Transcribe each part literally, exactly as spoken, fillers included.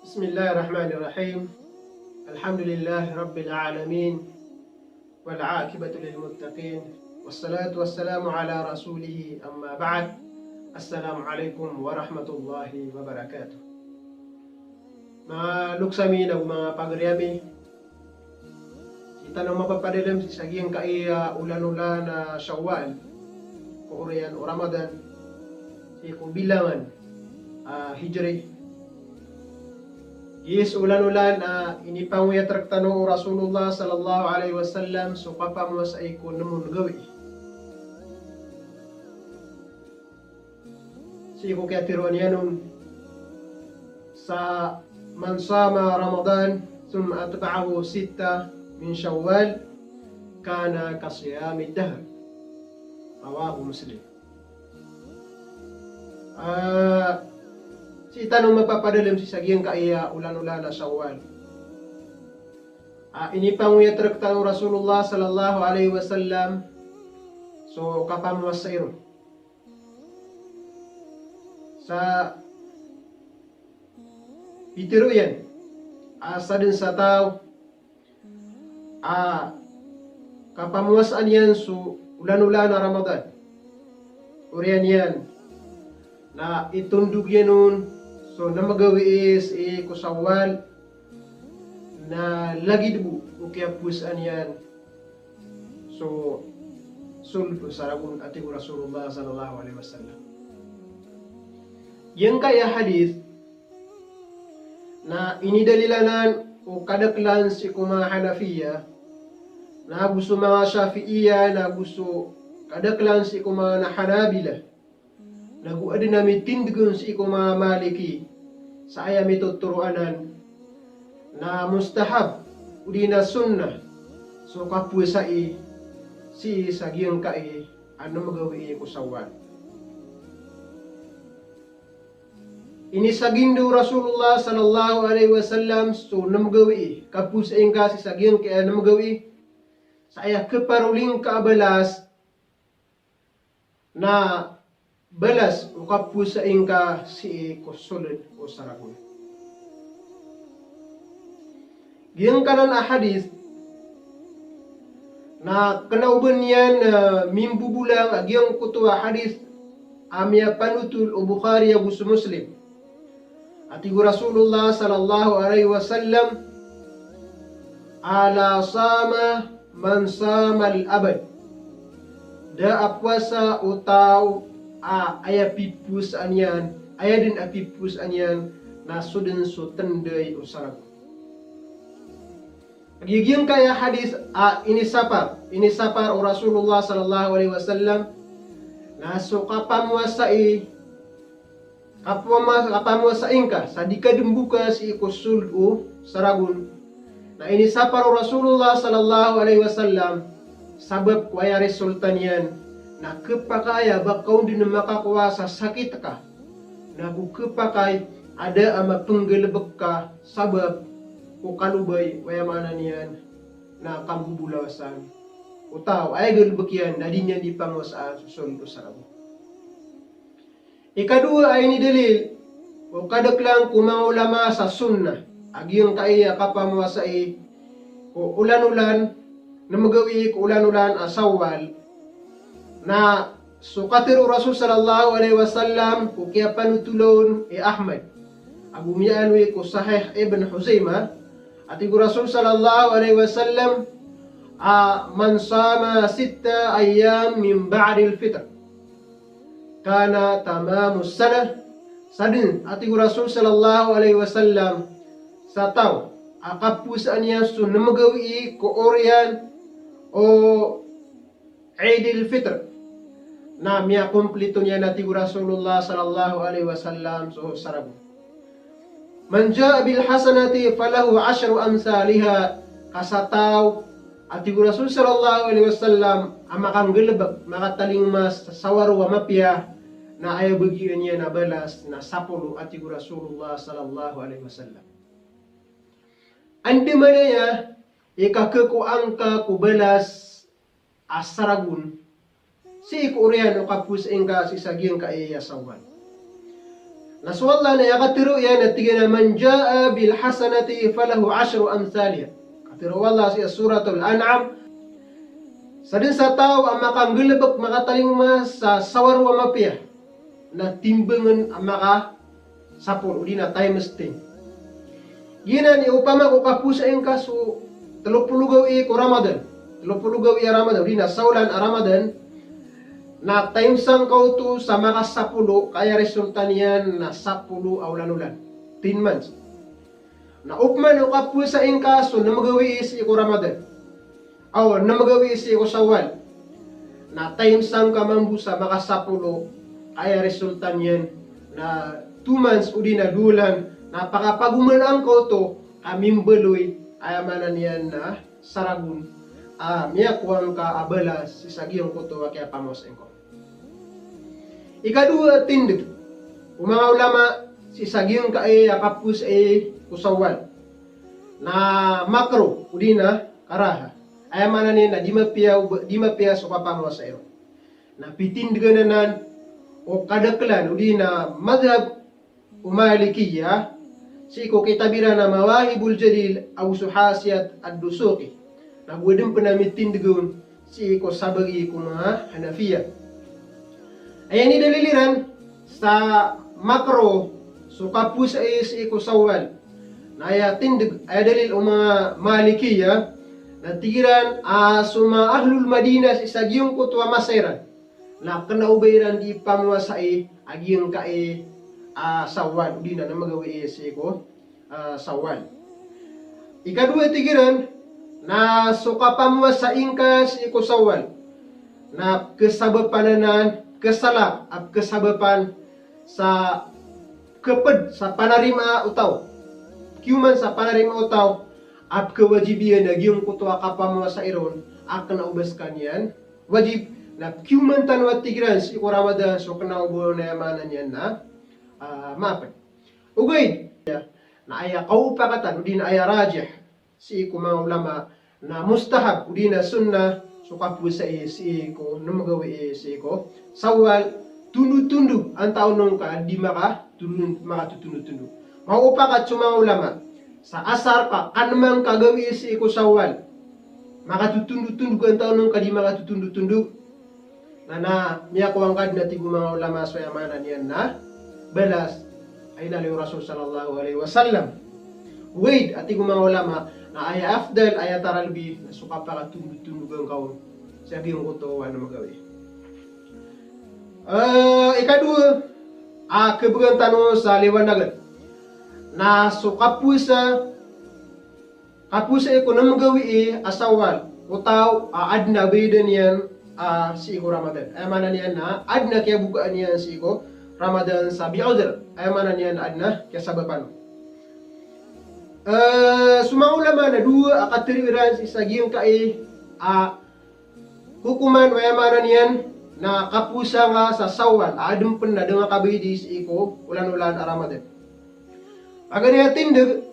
بسم الله الرحمن الرحيم. الحمد لله رب العالمين. والعاقبة للمتقين. والصلاة والسلام على رسوله، أما بعد. السلام عليكم ورحمة الله وبركاته. Manga loks ami nago manga pagari ami, sii tano mapapadalem sii sa giyangkai a olan-olan a Shawwal ko oriyan o Ramadan, sii ko bilangan a Hijri. Giya so olan-olan a inipangoyat rktano o Rasulullah sallallahu alaihi wasallam so kapamowasai ko nem on gawii. Sii ko kiyatharoa niyan on sa, "Man sama Ramadan thumma atba'ahu sitta min Shawwal, kana ka siyamid dahr." Rawahu Muslim. Ah, sii tano mapapadalem sii sa giyangkai a olan-olan a Shawwal a inipangoyat rktano o Rasulullah sallallahu alaihi wasallam so kapamowasai ron. Sa pitharo iyan a sadn sa taw a kapamowasaan iyan so olan-olan a Ramadan, oriyan iyan na itondog iyan on so nem gawii sii ko Shawwal, na lagid bo o kiyapowasaan iyan so sold o saragon, a tig o Rasulullah sallallahu alaihi wasallam. Giyangkai a hadith na inidalil anan o kadaklan sii ko manga Hanafiya, nago so manga Shafi'iya, nago so kadaklan sii ko manga Hanabila, nago adn a mitindg on sii ko manga Maliki, sa aya mitotoro anan na mustahab odi na sunnah so kapowasai sii sa giyangkai a nem gawii ko Shawwal. Inisagindo o Rasulullah sallallahu alaihi wasallam so nem gawii, kapowasai ngka sii sa giyangkai a nem gawii, sa aya khaparoli ngka a balas na balas o kapowasai ngka sii ko sold o saragon. Giyangkanan a hadith na kna o ba niyan, eh, mimbobolang a giyangkoto a hadith a miyapanotol o Bukhari ago so Muslim. A tig o Rasulullah sallallahu alaihi wasallam, "La sama man samal abad." Da a powasa o taw a aya pipowasaan iyan, aya dn a pipowasaan iyan na so dn so tnday o saragon. Giyangkaya hadith a inisapar, inisapar o Rasulullah sallallahu alaihi wasallam na so kapamowasai, kapama-, kapamowasai ngka sa di ka dn boka sii ko sold o saragon. Na inisapar o Rasulullah sallallahu alaihi wasallam, sabap ko aya resulta niyan na khapakay a ba ka on dn makakowa sa sakit ka, nago khapakay a da a mapnggalbk ka sabap ko kalobay, aya maana niyan na kambobolawasan o taw a aya galbk iyan na di niyan di pangowasaan so sold o saragon. Ikadowa a inidalil o kadaklan ko manga ulama sa sunnah a giyangkaya kapamowasai ko olan-olan, na mgawii ko olan-olan a Shawwal, na so katharo o Rasul sallallahu alaihi wasallam ko kiyapanotol on i Ahmad ago miyaaloy ko Sahih Ibn Khuzaimah, a tig o Rasul sallallahu alaihi wasallam, a, "Man sama sitta ayyam min ba'dil fitr kana tamamus sanah." Sadn, a tig o Rasul sallallahu alaihi wasallam, sa taw a kapowasaan iyan so nem gawii ko oriyan o Eidil Fitr, na miyakomplito niyan, a tig o Rasulullah sallallahu alaihi wasallam, so saragon. "Man jaa bil hasanati falahu ashru amthaliha." Ka sa taw, a tig o Rasul sallallahu alaihi wasallam, a makanggalbk, makatalingoma sa sawaro a mapiya, na aya bagian iyan a balas na sapolo, a tig o Rasulullah sallallahu alaihi wasallam. Andamanaya i kakhakowa ngka ko balas a saragon sii ko oriyan o kapowasai ngka sii sa giyangkaya Shawwal. Na so Allah na aya katharo iyan na tig iyan a, "Man jaa bil hasanati falahu ashru amthaliha." Katharo o Allah sii sa Suratul An'am, sadn sa taw a makanggalbk, makatalingoma sa sawa roo a mapiya, na timbangn a makasapolo, odi na times ten. Giyanan i opama ko kapowasa ingka so tlo polo gawii ko Ramadan, tlo polo gawii a Ramadan, odi na saolan a Ramadan, na times angka oto sa makasapolo, ka aya resulta niyan na sapolo a olan-olan, ten months. Na opama ko kapowasa ingka so nem gawii sii ko Ramadan, aw, nem gawii sii ko Shawwal, na times angka mambo sa makasapolo, ka aya resulta niyan na two months odi na dowa olan, na pakapagoman angka oto ka mimbaloy, aya maana niyan na saragon a miyakowa angka a balas sii sa giyangkoto a kiyapamowasa ingka. Ikadowa a tindg o manga ulama sii sa giyangkai a kapowasai ko Shawwal na makruh odi na karaha. Aya maana niyan na di mapiya, di mapiya so kapamowasa iron. Na pitindgan anan o kadaklan odi na madhhab o Malikiyah, sii ko kitab iran a Mawahibul Jalil, ago so Hashiyat Ad-Dusuqi. Na go adn pn a mitindg on sii ko sabagi ko manga Hanafiyah. Aya inidalil iran sa makruh so kapowasai sii ko Shawwal. Na aya tindg, aya dalil o manga Malikiyah, na tig iran a so manga ahlul Madinah sii sa giyangkoto a masa iran na kna o ba iran di pamowasai a giyangkai a Shawwal, odi na nem gawii sii ko, ah, Shawwal. Ikadowa tig iran na so kapamowasa ingka sii ko Shawwal na pkhasabapan anan, pkhasalak a pkhasabapan sa pkhapd sa panarimaa o taw, pkhiyoman sa panarimaa o taw a pkhawajib iyan a giyangkoto a kapamowasa iron a kna o ba skaniyan wajib. Na pkhiyoman tano a tig iran sii ko Ramadan so kna o ba on, aya maana niyan na, ah, maapn. Ogaid na aya kaopakatan odi na aya rajih sii ko manga ulama na mustahab odi na sunnah so kapowasai sii ko nem gawii sii ko Shawwal, tondotondog antaa on ka di makatondotondog, makatotondotondog. Maopakat so manga ulama sa asar ka kanem angka gawii sii ko Shawwal, makatotondotondog antaa on ka di makatotondotondog. Na, na miyakowa angka dn, a tig o manga ulama, so aya maana niyan na balas a inaloy o Rasul sallallahu alaihi wasallam. Ogaid, a tig o manga ulama, na aya afdal, aya taralbi na so kapakatondotondog angka on sa giyangkoto a nem gawii. Eh, ikadowa a khabgan tano sa liwanag na so kapowasa, kapowasai ko nem gawii a Shawwal o taw a adn a baydan iyan a sii ko Ramadan. Aya maana niyan na adn a kiyabokaan iyan sii ko Ramadan sa bi'udhr. Aya maana niyan na adn a kiyasabapan. Eh, so manga ulama na dowa a katharo iran sii sa giyangkai a hokoman, aya maana niyan na kapowasa nga sa Shawwal a adn pn a da nga kabaydi sii ko olan-olan a Ramadan. Paganay a tindg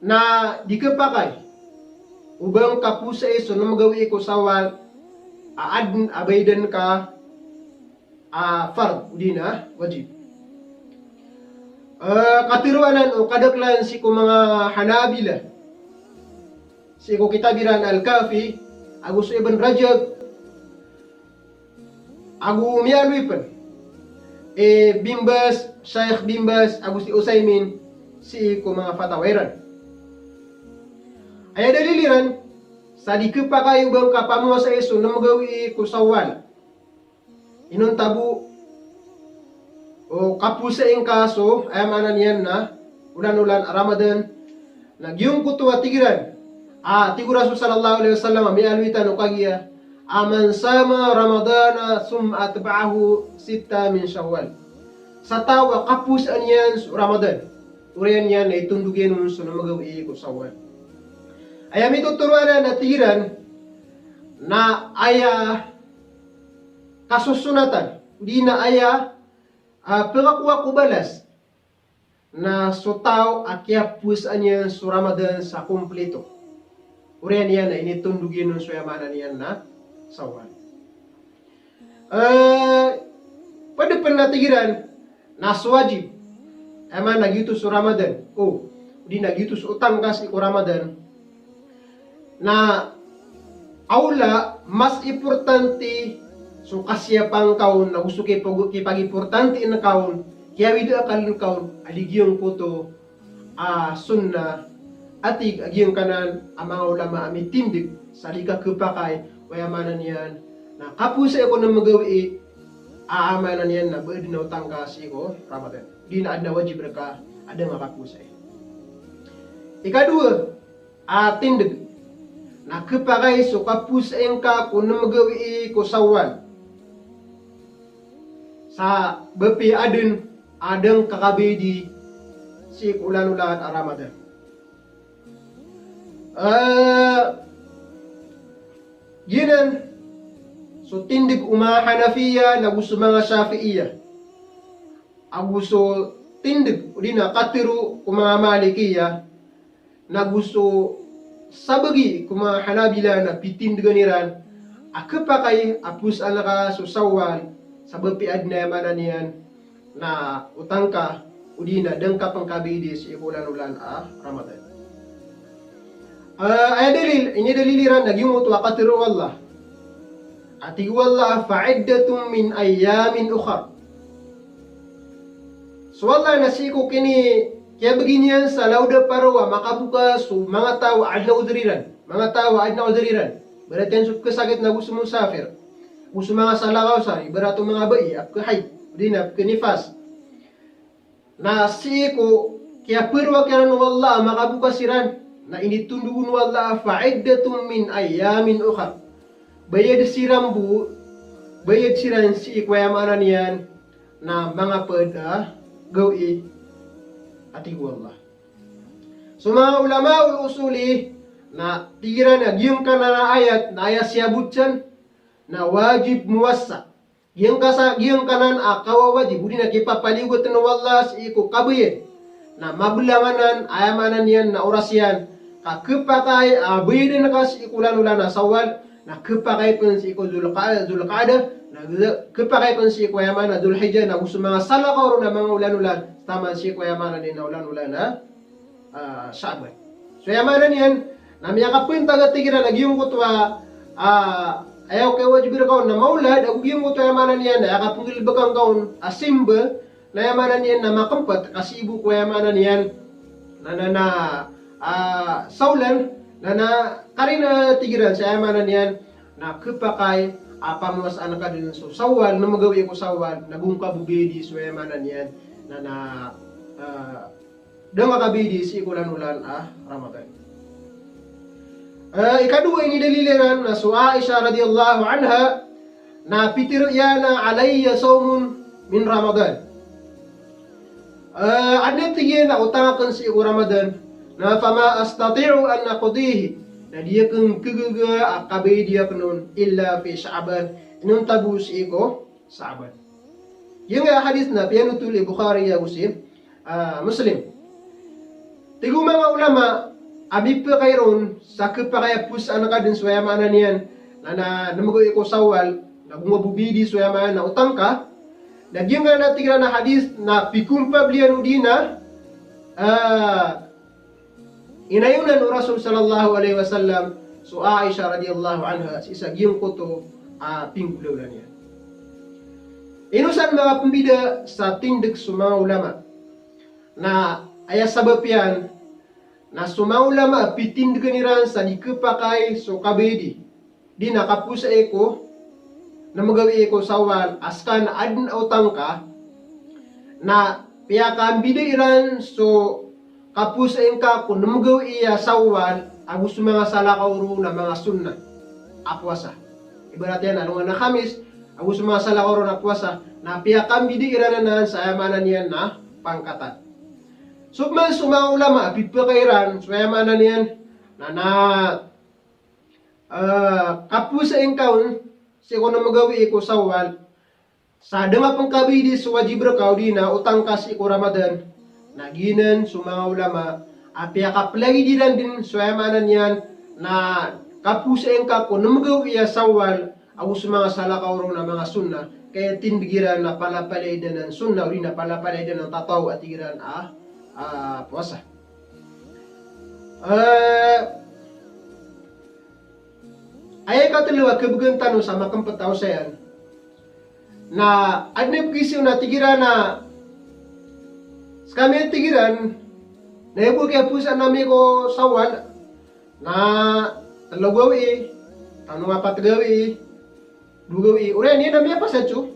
na di khapakay o ba ngka powasai so nem gawii ko Shawwal a adn a baydan ka a fard odi na wajib. Eh, katharo anan o kadaklan sii ko manga Hanabila sii ko kitab iran Al-Kafi, ago so Ibn Rajab, ago miyaaloy pn i Bin Baz, Shaykh Bin Baz, ago si Uthaymin sii ko manga fatawa iran. Aya dalil iran sa di khapakay o ba ngka pamowasai so nem gawii ko Shawwal. Inonta bo o kapowasai ngka so, aya maana niyan na olan-olan a Ramadan, na giyangkoto a tig iran a tig o Rasul sallallahu alaihi wasallam a miyaaloy tano kagiya a, "Man sama Ramadana thumma atba'ahu sitta min Shawwal." Sa taw a kapowasaan iyan so Ramadan, oriyan iyan na itondog iyan on so nem gawii ko Shawwal. Aya mitotoro anan a tig iran na aya kasosonatan, odi na aya, ah, pkakowa ko balas na so taw a kiyapowasaan iyan so Ramadan sa komplito. Oriyan iyan na initondog iyan on so, aya maana niyan na, Shawwal. Eh, pd pn a tig iran na so wajib Aya maana na giyoto so Ramadan. O, odi na giyoto so otang ka sii ko Ramadan. Na awla, mas importante so kasiyapan ka on, na go so kipag-, kipagimportanteen ka on, kiyawida akal ka on, a di giyangkoto a sunnah, a tig a giyangkanan a manga ulama a mitindeg sa di ka khapakay, aya maana niyan na kapowasa ko nem a gawii, a aya maana niyan na ba aden a otang ka sii ko Ramadan. Di na aden a wajib reka a da nga kapowasa. Ikadowa a tindeg na khapakay so kapowasa ngka ko nem a gawii ko Shawwal sa ba piya aden a da ngka kabayadi sii ko olan-olan a Ramadan. Eh, giyanan so tindeg o manga Hanafiya, na go so manga Shafi'iya. Ago so tindeg, odi na katharo ko manga Malikiya, na go so sabagi ko manga Hanabila na pitindegan iran a khapakay a powasaan ka so Shawwal sa ba piya aden a aya maana niyan na otang ka, odi na da ngka pen kabayadi sii ko olan-olan a Ramadan. Eh, aya dalil, inidalil iran na giyangkoto a katharo o Allah. A tig o Allah, "Fa iddatun min ayyamin ukhar." So Allah na sii ko kini, kiyabagi niyan sa lawda paro a makaboka so manga taw a aden a oder iran. Manga taw a aden a oder iran. Ibarat iyan so pekesakit na go so mosafir. Go so manga salakaw sa, ibarat o manga bai a pekehaid, odi na pekenifas. Na sii ko kiyaparo kiran o Allah a makaboka siran, na initondog on o Allah, "Fa iddatun min ayyamin ukhar." Bayad siran bo, bayad siran sii ko aya maana niyan na manga ped a gawii, a tig o Allah. So manga ulamaul usuli na tig iran a giyangkanan a ayat na aya siyabot san na wajib mowasa. Giyangkasa-, giyangkanan a kawawajib, odi na kipapaliyogat o Allah sii ko kabayad na mabelang anan, aya maana niyan na oras iyan, ka khapakay a bayadan ka sii ko olan-olan a Shawwal, na khapakay pen sii ko Dhul Qa-, Dhul Qa'dah, na khapakay pen sii ko aya maana Dhul Hijjah, na go so manga salakaw ron a manga olan-olan, taman sii ko aya maana niyan na olan-olan a ah, Sha'ban. So aya maana niyan na miyakapentag a tig iran a giyangkoto a, ah, aya okit a wajib reka on na maolad, ago giyangkoto aya maana niyan na aya kapenggalebek angka on a simba, na aya maana niyan na makempat, ka sii bo ko aya maana niyan na, na, na, ah, Shawwal, na, na, karina tig iran sa aya maana niyan na khapakay a pamowasaan ka den so Shawwal, nem a gawii ko Shawwal, na go ngka bo bayadi so aya maana niyan na, na, ah, da nga kabayadi sii ko olan-olan a Ramadan. Eh, ikadowa a inidalil iran na so Aisha radhiyallahu anha na pitharo iyan a, "Alayya sawmun min Ramadan." Eh, aden a tig iyan a otang aken sii ko Ramadan, na, "Fama astati'u an aqdihi." Na di aken kagaga a kabayadi aken on illa fi Sha'ban. Inonta bo sii ko Sha'ban. Giyangkaya hadith na piyanothol i Bukhari ago si, ah, Muslim. Tig o manga ulama a mipakay ron sa khapakay a powasaan ka den so aya maana niyan na, na, nem a gawii ko Shawwal, na go nga bo bayadi so aya maana na otang ka. Na giyangkanan a tig iran a hadith na pikompabli iyan odi na, ah, inayonan o Rasul sallallahu alaihi wasallam so Aisha radhiyallahu anha sii sa giyangkoto a pinggolawla niyan. Ino san manga pembida sa tindeg so manga ulama? Na aya sabap iyan na so manga ulama a pitindegan iran sa di khapakay so kabayadi di na kapowasai ko, na magawi ko Shawwal, a seka na aden a otang ka, na piyakambida iran so kapowasai ngka ko nem gawii a Shawwal, ago so manga salakaw ron a manga sunnah a powasa. Ibarat iyan a alongan a Khamis, ago so manga salakaw ron a powasa, na piyakambida iran anan sa aya maana niyan na pangkatan. So man so manga ulama a pipakay iran so aya maana niyan na, na ah, kapowasai ngka on sii ko nem gawii ko Shawwal, sa da nga pen kabayadi so wajib reka odi na otang ka sii ko Ramadan, na giyanan so manga ulama a piyakapelagid iran den so aya maana niyan na kapowasai ngka ko nem gawii a Shawwal, ago so manga salakaw ron a manga sunnah, ka aya tindg iran na palapalaya dn a sunnah, odi na palapalaya dn a tataw a tig iran a, a powasa. Eh, aya ikatlo a khabgan tano sa makmpt a osayan, na adn a pkhiziyo na tig iran a skami a tig iran na aya bo a kiyapowasaan ami ko Shawwal na tlo gawii, tano nga pat gawii, dowa gawii. Oriyan iyan na miyapasad so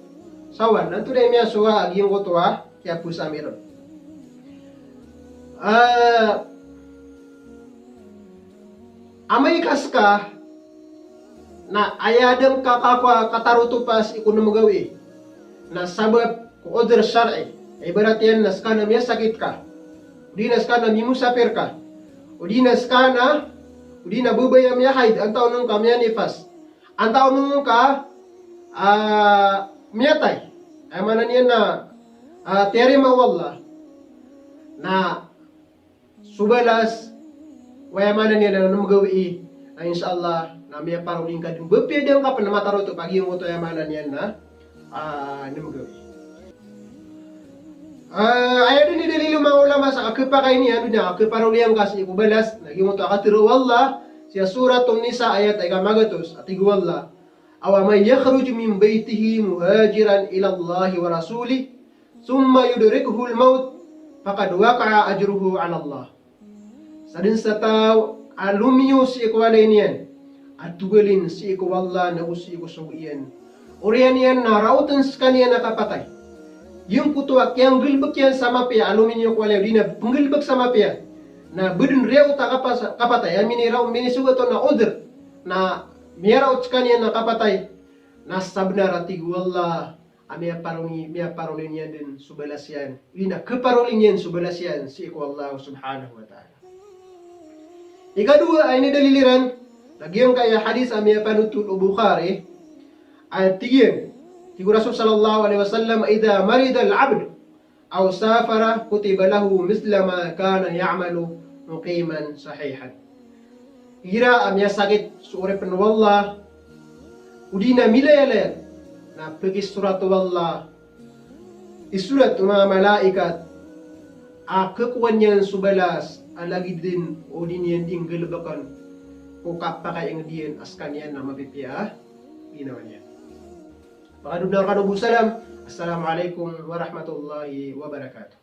Shawwal. Na antonaa i miyasowa a giyangkoto a kiyapowasa ami ron? Ah, amay ka ska na aya dn ka, ka, ka, katarotopa sii ko nem gawii na sabap ko udhr shar'i. Ibarat iyan na ska na miyasakit ka, odi na ska na mimusafir ka, odi na ska na, odi na babay a miyahaid, antaa on ka miyanifas, antaa on ka, ah, miyatay. Aya maana niyan na, ah, tiyarima o Allah. Na so balas o aya maana niyan na nem gawii, na insha Allah na miyaparoli ngka dn. Ba piya dn ka pn matarotopa giyangkoto aya maana niyan na, ah, nem gawii. Ah, aya dn i dalil o manga ulama sa kakhapakay niyan, odi na kaparolian ka sii ko balas, na giyangkoto a katharo o Allah sii sa Suratun Nisa ayat a ika magatos, a tig o Allah: "Aw man yakhruju min baytihi muhajiran ilallahi wa rasulihi, thumma yudrikuhul mawt, faqad waqa'a ajruhu alallah." Sadn sa taw a lomiyo sii ko walay niyan, a togalin sii ko Allah nago sii ko sogo iyan, oriyan iyan na raotn skaniyan a kapatay. Giyangkoto a kiyanggalbk iyan sa mapiya a lomiyo ko walay, odi na pnggalbk sa mapiya, na ba dn riyaot a kapas-, kapatay, a miniraot, minisogat on a udhr, na miyaraot skaniyan a kapatay, na sabnar a tig o Allah a miyaparoli, miyaparoli niyan dn so balas iyan, odi na khaparoli niyan so balas iyan sii ko Allah subhanahu wa ta'ala. Ikadowa a inidalil iran na giyangkaya hadith a miyapanothol o Bukhari, a tig iyan, tig o Rasul sallallahu alaihi wasallam: "Idha maridal abdu aw safara kutiba lahu mithla ma kana ya'malu muqiman sahihan." Igira a miyasakit so oripn o Allah, odi na milayalayag, na pkisorat o Allah, isorat o manga malaikat a khakowa niyan so balas a lagid dn o di niyan dii nggalbkn ko kapakaingd iyan a skaniyan na mapipiya a ginawa niyan. Pakadodon rkano bo salam. Assalamu alaikum warahmatullahi wabarakatuh.